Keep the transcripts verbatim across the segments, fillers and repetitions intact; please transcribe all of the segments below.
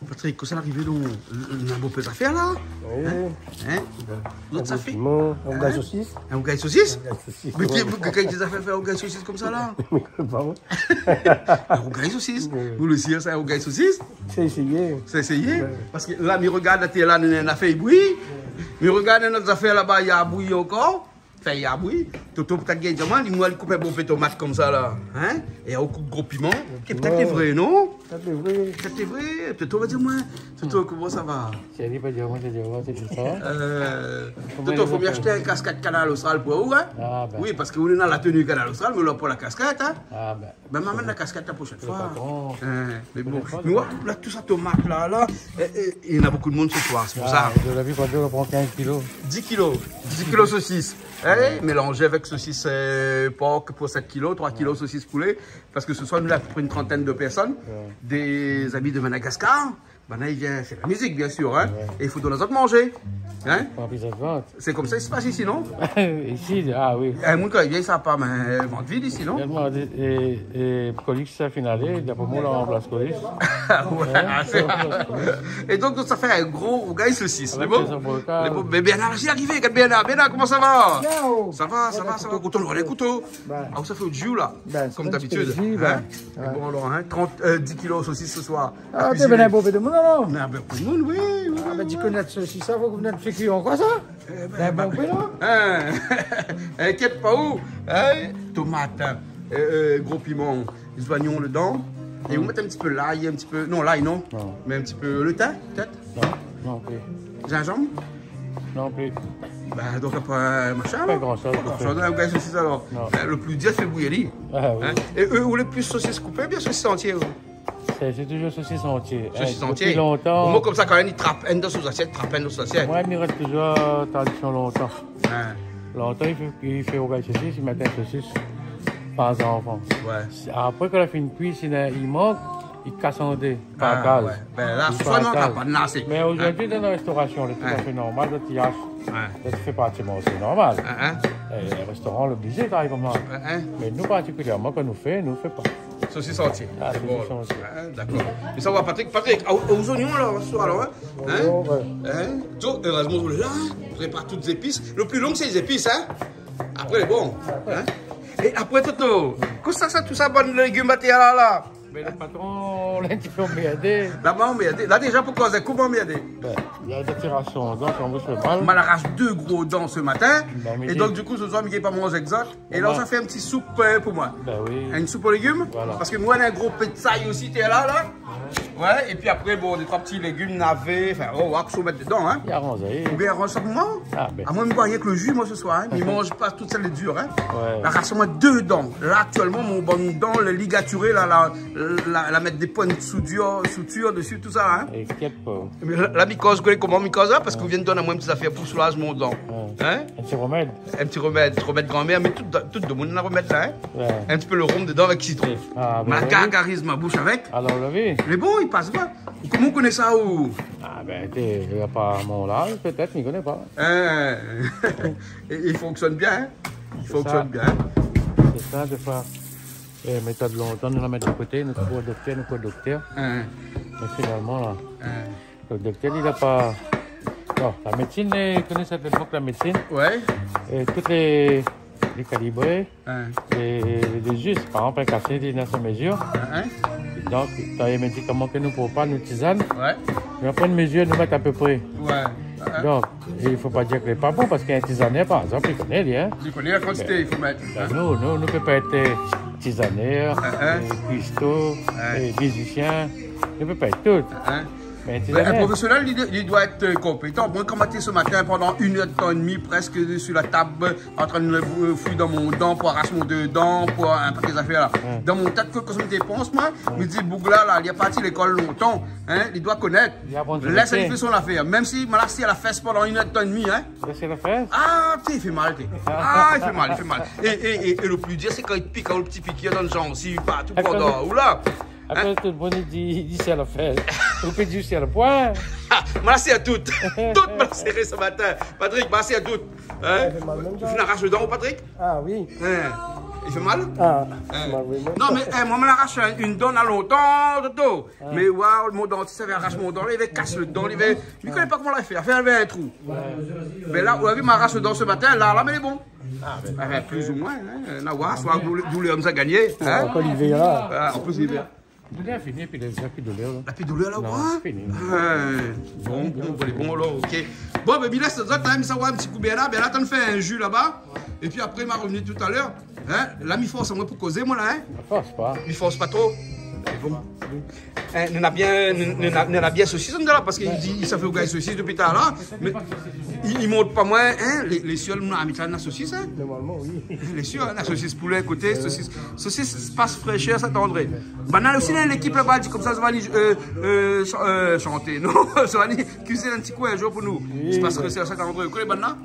Patrick, kosa la arivé, non ? Néna bonpé zafèr la ? Oh. Hein ? Hein ? Lot zafèr ? In rougay sosis. In rougay sosis ? In rougay sosis. Mé ki, ki, ki zafèr fé in rougay sosis konmsa la ? Mé pa bon. In rougay sosis. Oui. Ou lé sir, sa in rougay sosis ? Sé éséyé. Sé éséyé. Ouais. Parske la, mi rogard la, té la, néna fèy bouyi. Mi rogard nout zafèr laba, i bouyi ankor. Fèy bouyi. Toto, pétèt, gingn di amoin, li, moin, li koup in bonpé tomat konmsa la. Hein ? É ou koup gro piman. Gro piman. É pétèt lé vré, non ? Pétèt lé vré. Pétèt lé vré. Toto va di amoin. Toto, koman sa va ? Sé li, pa di amoin, sé di amoin, sé tout sa. Euh, Toto, fo mi ashté in kaskèt Kanal Austral pou ou, hein ? Ah, ben. Oui, parske ou néna la tenu Kanal Austral, mé ou la pa la kaskèt, hein ? Ah, ben. Ben, mi amenn la kaskèt la proshèn foi. Lé patron. Hein, mé bon. Lé patron. Mé ouais, la, tout sa tomat la, la, é, é, néna bonpé d'moun se soir, sé pou sa. Ah, de la vi, pa de, ou pran kinz kilo. Dis kilo. Dis kilo sosis. Eh, mélanzé avèk sosis, euh, por pou sèt kilo, troi kilo sosis poulé. Parske se soir, nou lé a pé pré in trantèn de pèrsone, ouais, dé zami de Madagascar. Banna i vien fé la mizik, biensir, hein. Ouais. É i fo done azot manzé. Hein ? Pran plis azot. Sé konmsa i spas isi, non ? Isi, ah oui. Eh, moun, kan i vien, sa pa, mé, euh, vant vid isi, non ? Tèlman, é, é, Colix sa fine alé, d'apré moin, la ranplas Colix. Ah ouais, ah, sé... É donk, sa fé in gro rougay sosis. Avèk lé bon, lé bon. Mé Bernard la arivé, gard Bernard. Bernard, koman sa va ? Yo. Sa va, sa va, sa va. Kouto, nou néna kouto. Ben. Ah, ou sa fé out ji la ? Ben, sé in ti pé d'ji, hein ? Konm dabitid. Mé bon, alor, hein, trant, euh, dis kilo sosis se soir. Ah, té, ben, in bonpé d'moun, alor. Ah, ben, pou d'moun, oui, oui, oui. Ah, ben, ti koné sosis, sa, fo koné fé kui ankor, sa. Eh ben, ben, bonpé, la. Hein. Inkièt pa ou. Hein ? Tomat, hein. Euh, euh, gro piman, zoignon dedan. É ou mèt in ti pé lay, in ti pé, non, lay, non. Non. Mé in ti pé le tin, pétèt. Non, non pli. Zinzanm ? Non pli. Ben, donk, pa, euh, machin, pa gran shoz, pa gran shoz, hein, ou gingn sosis, alor. Non. Ben, le pli dir, sé bouyi ali. Ah, oui. Hein ? É, euh, ou lé plis sosis koupé, bien sosis antié, ou ? Sé, sé toujour sosis antié. Sosis antié. Hein, dopi lontan. Bon, moin, konmsa, kan i trap inn dan son zasièt, trap inn dan son zasièt. Moin, mi rès toujour tradision lontan. Hein. Lontan, i fé, i fé rougay sosis, i mèt in sosis par zanfan. Ouais. Sé, apré, kan la fine kui, si néna, i mank, i kas an dé, i partaj. Ah, ouais. Ben, la, i partaj. Mé zordi, dan la réstorasion, lé tout à fait normal, zot i ash. Ouais. Zot i fé parti, bon, sé normal. Hein, hein. É, lé réstoran lé oblizé travay konmsa. Hein, hein. Mé nou, partikilièrman, kan nou fé, nou fé pa. Sosis antié. Ah, sosis antié. Ah, dakor. Mé sa va, Patrick. Patrick, ah, ou, ou zoignon la, se soir la, hein ? Hein ? Zoignon, ouais. Hein ? Donk, erèzman ou lé la, hein ? Prépar tout zépis. Le pli lon, sé lé zépis, hein ? Apré, lé bon. Hein ? É apré, Toto, kosa sa, tout sa, bann légim atèr la, la ? Mé le patron, la, in ti pé anmèrdé. La, ma anmèrdé. La, déza, pou koz, koman anmèrdé ? Ben, néna dé ti rasion, donk, an plis, sé mal. Ma la arash dé gro dan se matin. Ben, midi. É donk, du kou, se soir, mi gingn pa manz èk zot. É la, sa fé in ti soup, euh, pou moin. Ben oui. In soup o légim. Voilà. Parske moin, néna in gro pé d'say osi, té la, la. Ouais. Ouais, épi apré, bon, dé troi ti légim, navé, anfin, oh, ou sa mèt dedan, hein. I aranz, oui. Oubien aranz sa pou moin. Ah, ben. Ah, moin, mi boi rienk le ji, moin, se soir, hein. Mi manz pa tout sèl lé dir, hein. Ouais. La, rass amoin dé dan. La, aktièlman, mon bann dan, lé ligatiré, la, la, la, la mèt dé poin de soutir, soutir dési, tout sa, hein. Inkièt pa. Mé la, la, mi koz, koné koman mi koz, hein, parske ou vien donn amoin in ti zafèr pou soulaz mon dan. Ouais. Hein ? In ti romèd. In ti romèd, romèd granmèr, mé tout, tout demoun néna romèd la, hein. Ouais. In ti pé le rom dedan avèk sitron. Ah, ben oui. Ma gargariz mon boush avèk. Alor, la vi. Lé bon, i pas pa. Koman ou koné sa, ou ? Ah, ben, té, na pa mon laz, pétèt, mi koné pa. Hein. É, i fonksionn bien, hein. I fonksionn bien. Sé sa, défoi. É, métod lontan, nou la mèt de koté, nou kroi doktèr, nou kroi doktèr. Hein. Mé finalman, la, hein. Le doktèr, li la pa, non, la médsin, li koné sa lépok, la médsin. Ouais. É tout lé, lé kalibré, hein, lé, lé zis. Par égzanp, in kasé, li néna son mezir. Hein, hein. Donk, dan lé médikaman ke nou prépar, nou tizane, ouais, nou pran in mezir, nou mèt apépré. Ouais. Donk, i fo pa dir ke lé pa bon, parske in tizanèr, par égzanp, li koné, li, hein. Li koné la kantité i fo mèt, hein. Ben, nou, nou, nou pé pa èt, euh, tizanèr, hein, hein, euh, kuisto, hein, euh, mizisien. Nou pé pa èt tout. Hein. Mé in tizanèr. Mé in profésionèl, li, li doi èt, euh, konpétan. Moin, kan matin, se matin, pandan inn èr d'tan é dmi, prèsk, su la tab, an trin de, euh, fouy dan mon dan, pou arash mon dé dan, pou in pakèt zafèr la. Ouais. Dan mon tèt, ke, ke mi dépans, moin, ouais, mi di, boug la, la, li la parti lékol lontan, hein, li doi konèt. Li aprann son métié. Lès ali fé son zafèr. Mèm si ma la sèr la fès pandan inn èr d'tan é dmi, hein. Lès ali fès. Ah, putain, i fé mal, té. Ah, i fé mal, i fé mal. É, é, é, é le pli dir, sé kan i pik, kan le ti pikir dan le janziv, partou, pandan, oula. Apré, tout le moun i di, i di sèr la fès. Ou pé di sèr le poin. Ah, ma la sèr tout. Tout ma la sèr se matin. Patrick, ma la sèr tout. Hein ? Ouais, i fé mal mèm. Ou fine arash le dan, Patrick ? Ah oui. Hein ? I fé mal ? Ah, hein. Mal, oui, oui. Non, mé, hein, moin, ma la arash in, in dan na lontan, Toto. Ah. Mé, waouh, mon dantis lavé arash mon dan, lavé kas le dan, lavé, mi koné pa koman la fé, la fé in trou. Ouais. Mé la, ou la vi, ma arash le dan se matin, la, la, mé lé bon. Ah, ben. Ah, ben, plus ou moins, hein. Na oir, soi doulèr, doulèr, sa gagné, hein. Ankor livèr, la. Ah, an plis, livèr. Doulèr fini, épi lé zot, pi doulèr, la. La pi doulèr, la, non, oué. Fini. Ah, bon, bon, bon, bon, alor, OK. Bon, ben, mi lès azot, hein, mi sava oir in ti kou Bernard, Bernard, atann, fé in ji laba. Épi apré, ma revni talèr. Hein, la, mi fors amoin pou kozé, moin, la, hein. Fors pa. Mi fors pa tro. Mé bon. Hein, nou na bien, nou, nou na, nou na bien sosis, nou, la, parske li di, sa fé ou gingn sosis dopi talèr, la. Mé li, li mont pa moin, hein, lé, lé sièl, nou na, mi di la, na sosis, hein. Normalman, oui. Lé sièl, hein, na sosis poulé koté, sosis, sosis Espace Fraîcheur Saint-André. Banna osi, la, lékip laba, di konmsa, sa va ni, euh, euh, chan-, euh, shanté, non, sa va ni kuizine in ti kou in jour pou nou. Oui, Espace Fraîcheur Saint-André, ou koné banna ?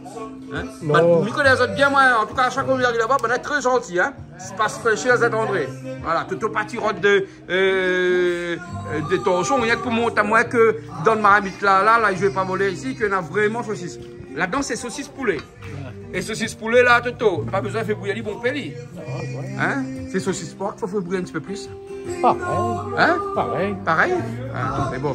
Hein ? Non. Banna, mi koné azot bien, moin. An tou ka, shak foi mi ariv laba, banna lé tré zanti, hein. Espace Fraîcheur Saint-André. Voilà, tout o pati rod de, euh, euh, de torshon, rienk pou mont amoin ke dan marmit la, la, la, mi vé pa volé isi, ke na vréman sosis. Ladan, sé sosis poulé. É sosis poulé la, Toto, pa bezoin fé bouyir ali, bon, pé li. Hein ? Sé sosis por, fo fé bouyir in ti pé plis. Parèy. Hein ? Parèy. Parèy ? Ah, mé bon.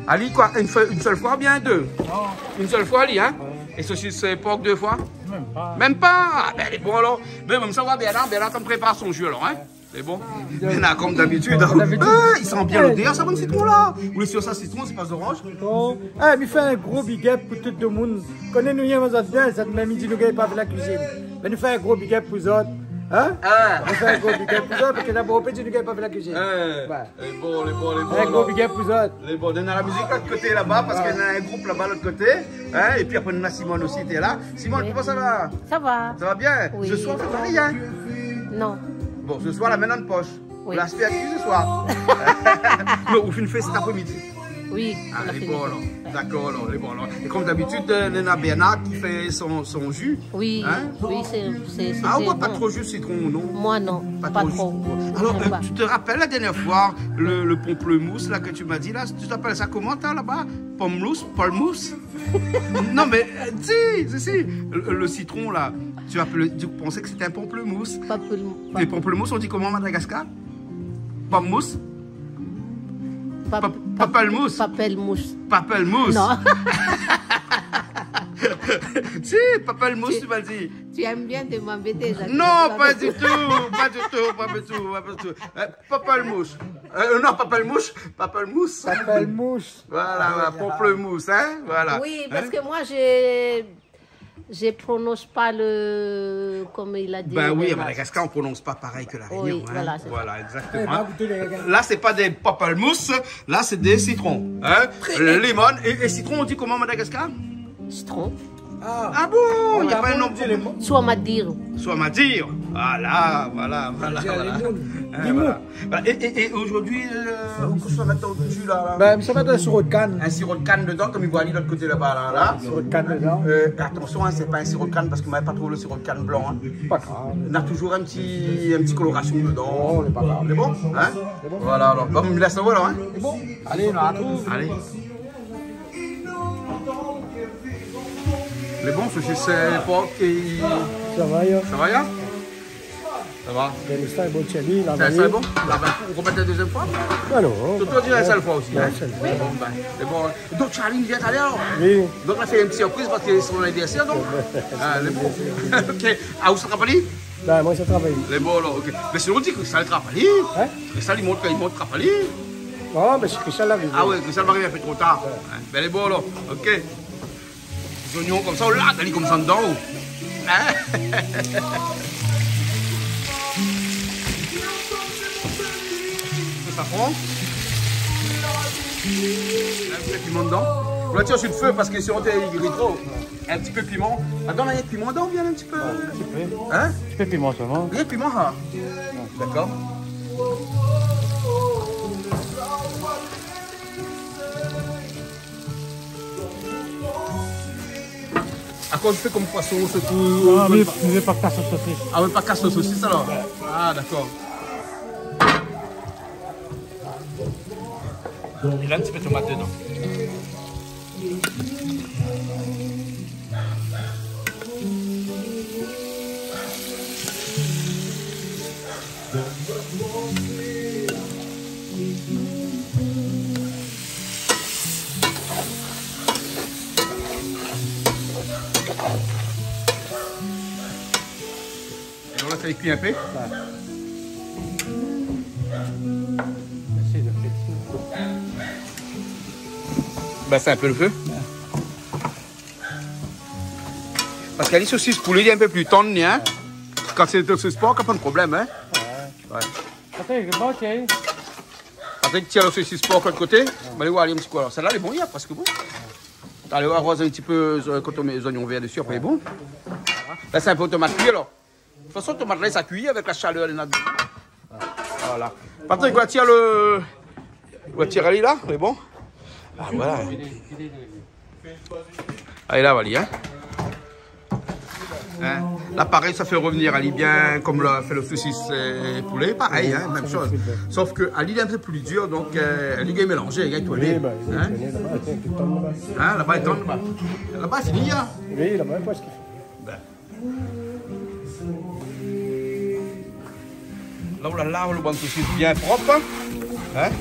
Ali, koi, in foi, in sèl foi, bien dé ? Non. In sèl foi, ali, hein ? Ouais. É sosis, euh, por, dé foi ? Mèm pa. Mèm pa. Ah, ben, lé bon, alor. Mé mèm sa va, Bernard, Bernard, atann, prépar son ji, alor, hein ? Lé bon. Mé la, konm dabitid, hein. Dabitid. Ah, i san bien lodèr, sa, bann sitron la. Ou lé sir sa, sitron, sé pa zoranj. Sitron. Eh, mi fé in gro big up pou tout demoun. Koné nou yèm azot bien, sa mèm i di nou gingn pa fé la kuizine. Mé nou fé in gro big up pou zot. Hein ? Ah. Nou fé in gro big up pou zot, parske dabor, ou pé di nou gingn pa fé la kuizine. Eh. Ouais. Lé bon, lé bon, lé bon, in gro big up pou zot. Lé bon, nou na la mizik lot koté laba, parske nou na in group laba lot koté. Hein, épi apré, nou na Simone osi, té la. Simone, koman sa va ? Sa va. Sa va bien ? Oui. Se soir, fé pa rien ? Non. Bon, se soir, la min dan posh. Oui. La fé a ki se soir ? Mé ou fine fé sèt aprémidi ? Oui. Ah, lé bon, alor. Dakor, alor, lé bon, alor. É konm dabitid, euh, nou na Bernard ki fé son, son ji. Oui, hein ? Oui, sé, sé, sé, ah, sé ou boir pa tro ji sitron, non ? Moin, non, pa tro. Alor, euh, tu te rappelles la dernière fois, le, le pamplemousse, là, que tu m'as dit, là, tu t'appelles ça comment, toi, là-bas ? Pamplemousse ? Pamplemousse ? Non, mais, euh, si, si, si. Le, le citron, là, tu appelais, tu pensais que c'était un pamplemousse. Pamplemou-, et pamplemousse, on dit comment à Madagascar ? Pamplemousse ? Pap-, pap-, papelmousse. Papelmousse. Papelmousse. Non. Si, papelmousse, tu m'as dit. Tu aimes bien de m'embêter, Jacques. Non, pas du tout, pas du tout, pas du tout, pas du tout. Euh, papelmousse. Euh, non, papelmousse, papelmousse. Papelmousse. Voilà, voilà, pamplemousse, hein, voilà. Oui, parce que moi, je, je prononce pas le, comme il a dit. Ben oui, à Madagascar, on prononce pas pareil que la Réunion, hein. Oui, voilà, c'est ça. Voilà, exactement. Eh, bah, écoutez, les gars. Là, c'est pas des pamplemousses, là, c'est des citrons, hein. Très bien. Limon. Et, et citron, on dit comment à Madagascar ? Citron. Ah. Ah bon, y a pas un nom pour... Soit madir. Soit madir. Voilà, voilà, voilà, voilà. Hein, voilà. Voilà. Et, et, et aujourd'hui, euh, kosa ou mèt dann ji la, la ? Ben, mi sa mèt in siro de kann. Un sirop de canne dedans, comme il voit aller de l'autre côté là-bas, là, là. Siro de kann dedan. Euh, attention, hein, c'est pas un sirop de canne parce que moi, pas trop le sirop de canne blanc, hein. Pa grav. On a toujours un petit, un petit coloration dedans. Oh, c'est pas grave. C'est bon, hein ? C'est bon. Voilà, alors, bon, mi lès aou la, hein. C'est bon. Allez, on retrouve. Allez. Lé bon, sosis, euh, por é... Sa va, ya ? Sa va, ya ? Sa va ? Bin, sa lé bon, Thierry, la... Sa, sa lé bon ? La, bin, ou romèt la dézièm foi ? Ah non. Ou la di in sèl foi osi, hein ? In sèl foi. Bon, bin, lé bon. Donk, Charline vien alé alor ? Oui. Donk, la fé in ti sirpriz parske sé son anivèrsèr, donk. Ouais. Ah, lé bon. OK. Ah, ou sa travay ? Bin, moin, sa travay. Lé bon, alor, OK. Mé sinon, ou di ke sa travay. Hein ? Ke sa, li mont, li mont travay. Non, mé sé ke sa, la vi. Ah ouais, ke sa, la vi, la fé tro tar. Ouais. Hein, bin, lé bon, alor. OK. Zoignon konmsa, ou la, li lé konmsa dedan, ou. Hein ? Sa pran. In ti pé piman dedan. Ou la tir su le fé parske sinon, té, li gri tro. In ti pé piman. Atann, la, na piman dedan, oubien in ti pé... Ouais, in ti pé. Hein ? In ti pé piman sèlman. Rienk piman, hein ? Ouais. Dakor. Akoz ou fé konm poison, sé pou... Ah, mé, mé pa kas sosis. Ah, ou vé pa kas sosis, alor ? Ouais. Ah, dakor. Li la in ti pé tomat dedan. É la, sa i kui in pé. Oué. Mèrsi, zafèr. Bès in pé lo fé. Oué. Parske lé sosis poulé, lé in pé pli tann, in. Oué. Kan sé sosis por, na pwin problèm, in. Oué. Oué. Atann, mi manz, in. Patrick, tir lo sosis por de lot koté. Oué. Bon, alé oir in ti kou alor. Sèt-la lé bon, lé prèsk bon. Alé, aroz in ti pé, euh, kan ou mèt zoignon vèr dési, apré lé bon. Oué. Lès in pé tomat kui alor. De tout fason, tomat la sa kui avèk la shalèr lé na. Voilà. Patrick, ou va tir lo, ou va tir ali la, lé bon. Ah, voilà. Alé, la, va li, in. In. La, parèy, sa fé revnir ali bien, konm la fé lo sosis, euh, poulé, parèy, in, mèm shoz. Sof ke ali lé in pé pli dir, donk, euh, ali lé mélanzé, li lé tourné. Oui, ba, li lé tourné laba, atann, li tann laba. In, laba, li tann laba. Laba, fini, in. Oui, laba, prèsk. Bin. La, ou la lav lo bann sosis bien prop, in. In ?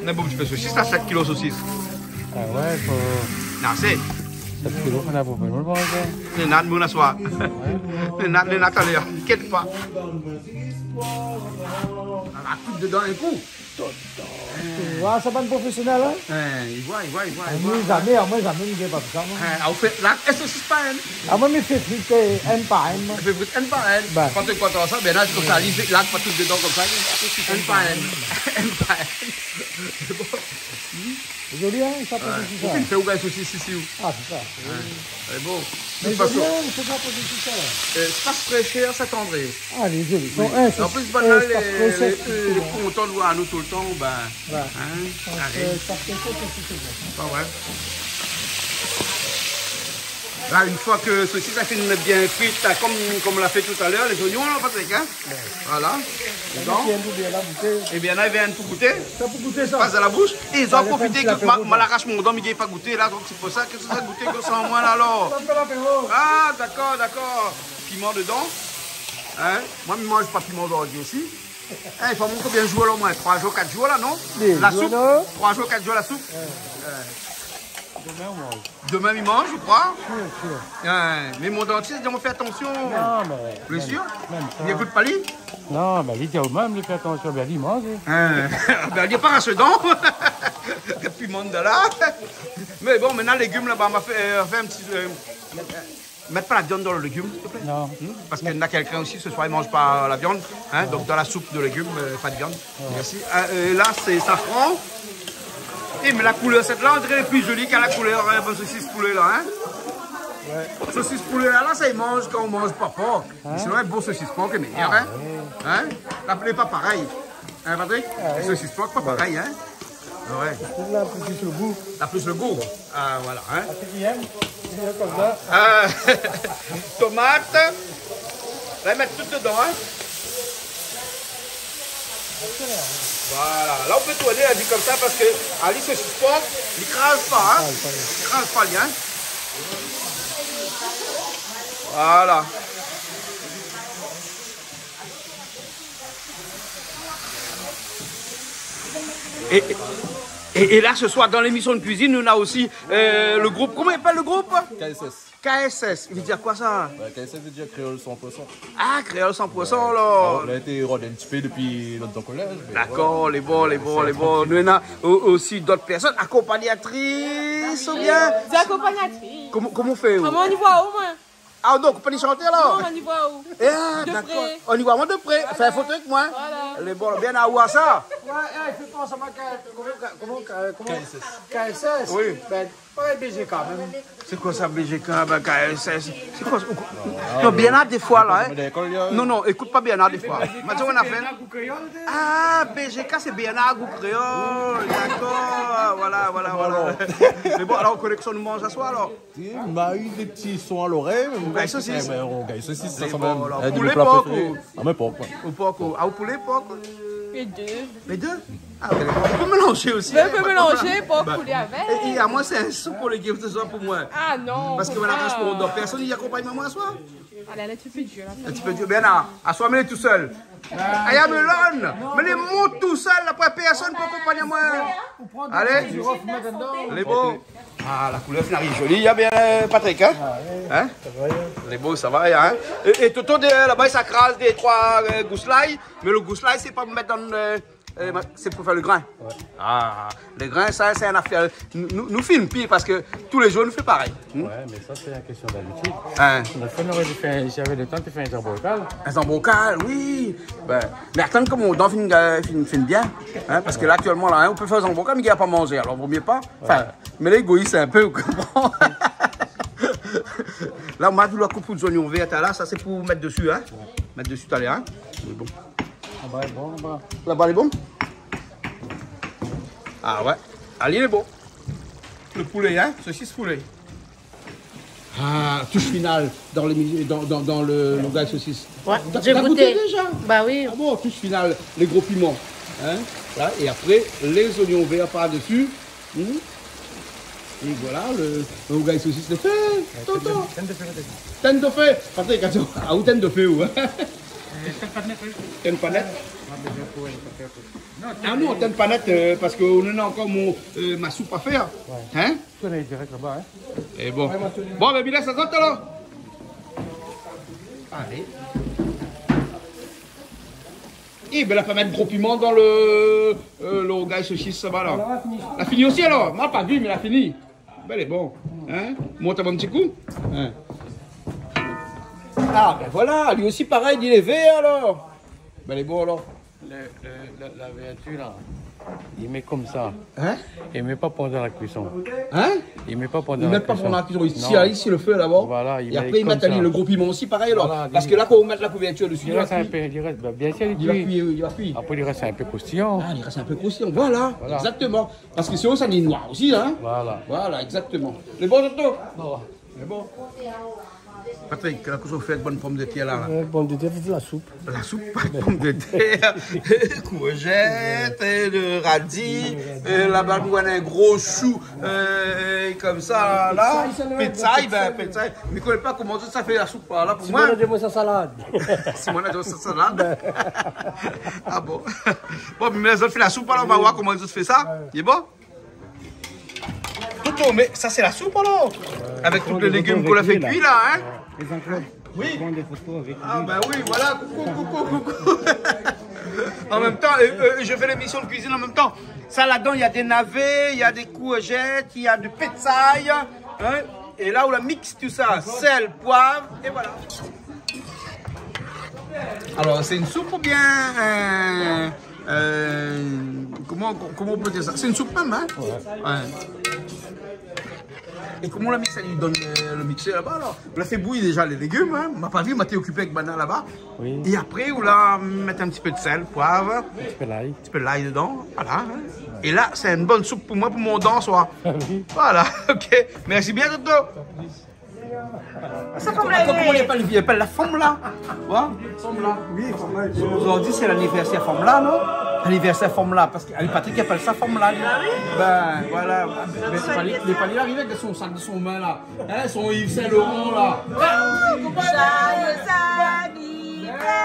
Na bonpé sosis la, sèt kilo sosis. Ah oué, fo... Non, sé sèt kilo, fo na bonpé moun manzé. Lé nat moun aswar. Oué. Lé nat, lé nat talèr. Inkièt pa. Ah, tout dedan in kou. Tout, tout. Ou oi, sa bann profésionèl, in ? In, i voi, i voi, i voi, i voi. Amoin zamé, amoin zamé, mi gingn pa fé sa, moin. In, ah, ou fé la, é sosis pa inn. Amoin, mi fé frit, é, inn par inn, moin. Ou fé frit inn par inn. Bin. Kan ou kontan sa, bin la, konmsa, li fé la, pa tout dedan konmsa, li. Inn par inn. Inn par inn. Sé bon. Zoli, in, sa, oué. Ou fé, ou gingn sosis isi, ou. Ah, sé sa. Oué. Mé de tout fason, bien, sé pa pou tout sa, la. Euh, sé pa tré shèr, sa, André. Ah, lé zoli. Oui. An plis, bann la, lé, lé, lé kontan de voir anou toultan, bin, in, karé. Pa vré. La, in foi ke sosis la fine bien frit, la, konm, konm la fé talèr, lé zoignon, la, Patrick, in ? Oué. Voilà. Dedan. Ébin, la, i vien pou gouté. Sa pou gouté, sa. Pas dan la boush. É zot i profit ke ma, ma la rash mon dan, mi gingn pa gouté, la, donk sé pou sa ke sa gouté ke san moin, la, alor. Sa fé lapéro. Ah, dakor, dakor. Piman dedan. In ? Moin, mi manz pa piman zordi osi. In, i fo montré konbien zour, la, omoin troi zour, kat zour, la, non ? La soup, troi zour, kat zour, la soup. Oué. Oué. Domin, ou manz. Domin, mi manz, mi kroi. Sir, sir. Oué, mé mon dantis i di amoin fé atansion. Non, mé... Ou lé sir ? Mèm sa. Li ékout pa li ? Non, bin, li di amoin mèm, li fé atansion, bin, li manz, li. In, bin, li lé pa rasé dan. Piman dedan la. Mé bon, mintnan, légim laba, ma fé, euh, fé in ti, euh, mèt pa la viann dan lo légim, s'il te plaît. Non. Hmm ? Parske na kèlkin osi, se soir, i manz pa la viann, in, donk dan la soup de légim, euh, pa de viann. Mèrsi. Euh, euh, la, sé safran. É, mé la koulèr, sèt-la, on diré lé pli zoli ke la koulèr, euh, bann sosis poulé, la, in ? Oué. Sosis poulé, la, la, sa i manz kan ou manz pa por. In ? Sinon, in bon sosis por lé méyèr, in ? Ah, oué. In ? La, lé pa parèy. In, Patrick ? Ah, oué. Sosis por, pa parèy, in ? Oué. La, sé zis lo gou. La plis lo gou. Ah, voilà, in. Atann, Guillaume, sé konmsa. Ah, tomat. La, i mèt tout dedan, in. Voilà. La, ou pé tourné, la, di konmsa, parske ali, sosis por, li kraz pa, in. Li kraz pa, li kraz pa, li, in. Voilà. É, é, é la, se soir, dan lémision de kuizine, nou na osi, euh, lo group, koman i apèl lo group ? K S S. K S S, i vé dir koi sa ? Ba, K S S i vé dir Kréol san pour san. Ah, Kréol san pour san, alor. Nou la été rod in ti pé dopi lontan kolèz, mé... Dakor, voilà. Lé bon, lé bon, lé bon. Nou na o-, osi dot pèrsone, akonpagnatris oubien ? Dé akonpagnatris. Koman, koman ou fé, ou ? Ah, moin, o nivo aou, moin. Ah, donk, ou pé ni shanté, alor ? Non, o nivo aou. Eh, ah, dakor. De pré. O nivo aou, de pré. Voilà. Fé in foto avèk moin. Voilà. Lé bon, bien aou sa. Oué, eh, i fé pans amoin, koman, koman, koman, K S S. K S S. Oui. Bin, parèy B G K mèm. Sé koi sa, B G K, bin, K S S ? Sé koi sa ? Non, non, Bernard, défoi, la, in. Non, non, ékout pa Bernard, défoi. Ma di aou, na fé. Ah, B G K, sé Bernard Gou Kréol. Dakor, voilà, voilà, voilà. Mé bon, alor, konéksion nou manz aswar, alor. Ti, ma u dé ti son a lorèy, mé... Ou gingn sosis. Eh bin, ou gingn sosis, sa, sa mèm. Lé bon, alor. Inn de mé pla préféré. Poulé, por, ou ? Ah, mé por, oué. Ou por, ou ? Ah, ou poulé, por, ou ? Les deux. Les deux ? Ah, ouais, d'accord. On peut mélanger aussi, hein, pas de problème. Mé ou pé mélanzé, pa koulé avèk. Bah, é, é amoin, sé in soup o légim se soir pou moin. Ah non, pèrson i akonpagn pa moin se soir. Alé, lé in ti pé dir, la. In ti pé dir. Bien, la, asoir, mi lé tousèl. Aya, Melon, mi lé mont tousèl, la, pa pèrson pou akonpagn amoin. Alé. Lé bo. Ah, la koulèr fine ariv zoli, la, bien, euh, Patrick, hein ? Ah, oui. Hein ? Sa va, hein ? Lé bo, sa va, hein ? É, é Toto, dèrièr laba, sa kraz dé troi, euh, gous lay, mé lo gous lay, sé pa pou mèt dan, euh, euh, ma-, sé pou fé lo grin. Ouais. Ah, lo grin, sa, sé in afèr. Nou, nou, nou film pi parske tou lé zour, nou fé parèy. Hmm ? Ouais, mé sa, sé in késtion d'abitid. Hein ? La fine noré di fé, si navé lo tan, té fé in zanbrokal. In zanbrokal, oui. Bin, mé atann, kom mon dan fine, euh, fine, fine bien, hein, parske la, aktièlman, la, hein, ou pé fé in zanbrokal, mé i gingn pa manzé, alor, vo myé pa. Anfin, mé lé égoïs in pé, ou konpran. La, ma vi la koup zoignon vèr, la, sa sé pou mèt dési, hein. Mèt dési talèr, hein. Mé bon. Laba lé bon, laba. Laba lé bon ? Ah ouais. Alé, lé bon. Lo poulé, hein, sosis poulé. Ah, toush final dan lémi-, dan, dan, dan lo, lo rougay sosis. Ouais, la gouté déza ? T'as goûté ? Bah oui. Ah bon, toush final, lé gro piman. Hein ? La, é apré, lé zoignon vèr par dési. Hmm ? É voilà, lo, lo rougay sosis lé fé. Ouais, tonton. Tèn dofé, tèn dofé. Tèn dofé. Patrick, atann. Ah, ou tèn dofé, ou, hein ? Euh, tèn pa nèt, oui. Tèn pa nèt ? Ouais, mé je pourrais, je pourrais. Ah non, tèn pa nèt, euh, parske nou néna ankor mon, euh, ma soup a fèr. Ouais. Hein ? Tourn dirèk laba, hein. É bon. Bon, bin, Bilal, sa sort, alor. Alé. É bin, la pa mèt gro piman dan lo, euh, lo rougay sosis, sa va, la. La fini. La fini osi, alor. Ma pa vi, mé la fini. Bin, lé bon. Hein ? Mont in ti kou. Hein ? Ah, bin voilà, li osi, parèy, li lé vèr, alor. Bin, lé bon, alor. Lo, lo, lo, la vertu, la, i mèt konmsa. Hein ? I mèt pa pandan la kuison. Hein ? I mèt pa pandan la kuison. I mèt pa pandan la kuison. Non. I tir isi lo fé dabor. Voilà, i mèt konmsa. É apré, i mèt ali lo gro piman osi, parèy, la. Voilà, parske la, kan ou mèt la kouvèrtir dési, li va kui. I rès in pé, i rès, bin, bien sir, li kui. Li va kui, li va kui. Apré, i rès in pé kroustiyan. Ah, i rès in pé kroustiyan, voilà. Voilà. Exactement. Parske sinon, sa lé noir osi, hein. Voilà. Voilà, exactement. Lé bon, Toto ? Bon. Lé bon. Patrick, la, kosa ou fé avèk bann pomdetèr la, la ? Euh, pomdetèr, fé la soup. La soup, pa pomdetèr. Kourzèt, euh, radi, euh, laba, nou néna in gro shou, euh, konmsa, la. Pétsay, sa, non ? Pétsay, bin, pétsay. Mi koné pa koman sa fé la soup, la, pou moin. Simon la di amoin sa salad. Simon la di amoin sa salad. Ah bon ? Bon, mé zot i fé la soup, alor, nou va voir koman zot i fé sa. Ouais. Lé bon ? Toto, mé sa sé la soup alor ? Avèk tout lé légim k'ou la fé kui la, hein ? Jean-Claude, prends des photos avec lui. Oui. Ah bah oui, voilà, coucou, coucou, coucou. En même temps, euh, euh, je fais l'émission de cuisine en même temps. Ça, là-dedans, il y a des navets, il y a des courgettes, il y a du pétsaï, hein ? Et là, on la mixe tout ça, sel, poivre, et voilà. Alors, c'est une soupe ou bien un, Euh, koman, koman ou pé dir sa ? Sé in soup mèm, hein ? Ouais. Ouais. É koman la mix, li donn, euh, lo mixèr laba, la ? Ou la fé bouyir déza lé légim, hein ? Ma pa vi, ma té okipé avèk banna laba. Oui. É apré, ou la mèt in ti pé d'sèl, poiv. In ti pé lay. In ti pé lay dedan, voilà, hein. Ouais. É la, sé in bone soup pou moin, pou mon dan, soi. Ah oui. Voilà, ok. Mèrsi bien, Toto. Sa, koman i apèl, i apèl la fanm la. Fanm la. Oui, fanm la. Zordi sé lanivèrsèr fanm la, non ? Lanivèrsèr fanm la, parske Patrick i apèl sa fanm la, li. Ah oui ? Bin, voilà. Mé sé pa li, mé pa li la arivé avèk son sak dan son min la. Hein, son Yves Saint Laurent la. Joyeux anniversaire.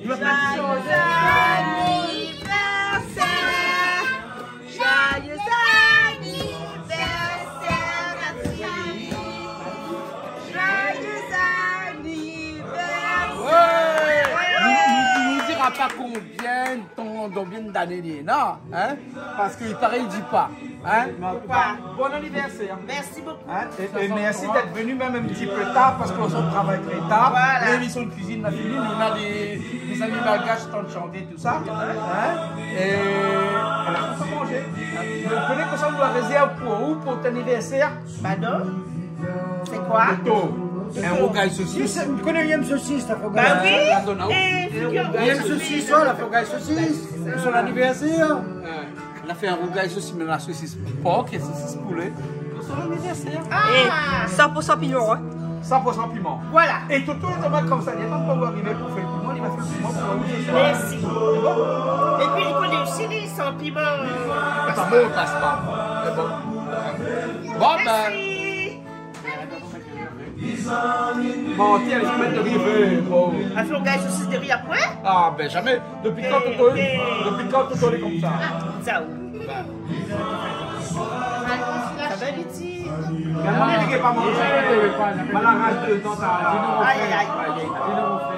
Joyeux anniversaire. Joyeux anniversaire, ma chérie. Joyeux anniversaire. Ouais. Nou, nou, nou dira pa konbien tan, konbien d'ané li néna, hein ? Parske i paré, i di pa, hein ? Non, pa. Bon anniversaire. Merci beaucoup. Hein ? Et, et merci d'être venu, même un petit peu tard, parce qu'on se travaille très tard. Voilà. L'émission de cuisine la fini, nou néna dé, dé zami malgash i antann shanté, tousa. Hein ? É èl la pa manzé. Ou koné kosa nou la rézèrv pou ou, pou ton anivèrsèr ? Pardon ? C'est quoi ? Toto, in rougay sosis. Ou koné, li èm sosis, la, rougay. Bah oui. La donn aou. É figure-toi. Li èm sosis, la, rougay sosis. Pou son anivèrsèr. Hein. La fé in rougay sosis, mé la sosis por é sosis poulé pou son anivèrsèr. Ah. É san pou san piman, hein. San pou san piman. Voilà. É Toto, sa va konmsa, li atann pa ou arivé pou fé lo piman. Mèrsi. Épi li koné osi li san piman. Sa bon, sa pa. Sé bon. Bon, bin. Mèrsi. Bon, tiens, je vais te dire, euh, bon. A fé ou gingn sosis de ri apré ? Ah, ben jamais. Depuis quand Toto, depuis quand Toto lé konmsa ? Ah, sa ou. Sa va, Liti ? Mé moin, mi gingn pa manzé. Moin la raz dedan, sa. Ay, ay, ay.